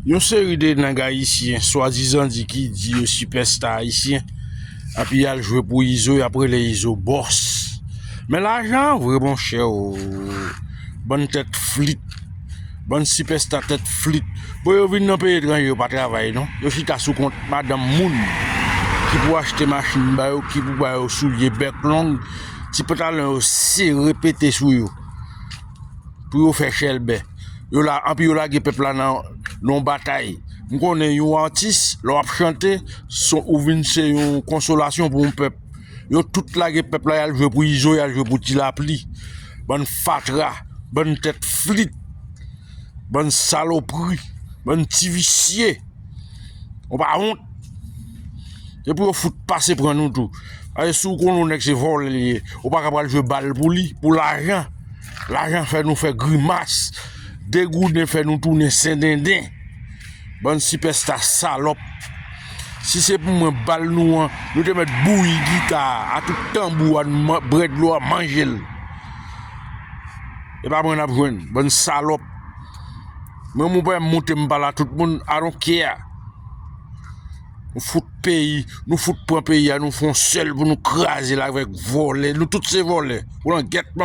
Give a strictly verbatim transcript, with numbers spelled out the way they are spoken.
Yon seri de nèg ayisyen swadizan di ki di yo sipèsta ayisyen, epi y al jwe pou Izo, y ap rele Izo bòs. Men lajan an vre monchè o. Bann tèt flit. Bann sipèsta tèt flit. Bon, yo vin nan peyi etranje, yo pa travay non. Yo chita sou kont madanm moun ki pou achte machin ba yo, ki pou ba yo soulye bèk long, ti pantalon yo sere pete sou yo pou yo fè chèlbè. Yo la, anpi yo lage pèp la nan yon batay. M konnen yon atis, lè w ap chante, ou vin se yon konsolasyon pou yon pèp. Yo tout lage pèp la, y al jwe pou Izo, y al jwe pou Ti Lapli. Bann fatra, bann tèt flit, bann salopri, bann ti visye. Ou pa wont? Se pou yo fout pase pran nou tou. Paske si w konnen yon nèg se vòlè li ye, ou pa ka pral jwe bal pou li, pou lajan. Lajan fè nou fè grimas. Degouden fè nou tounen sendenden. Bann sipèsta salòp. Si se pou mwen, bal nou an, nou te mèt bouyi gita a, a tout tanbou a, nou man- bwè dlo a, manje l. E pa mwen n ap jwenn, bann salòp. Mwen, mwen pa monte m pale a tout moun, I don't care. Nou fout peyi, nou fout pran peyi a, nou fè yon sèl pou nou kraze l avèk vòlè. Nou tout se vòlè. Ou langèt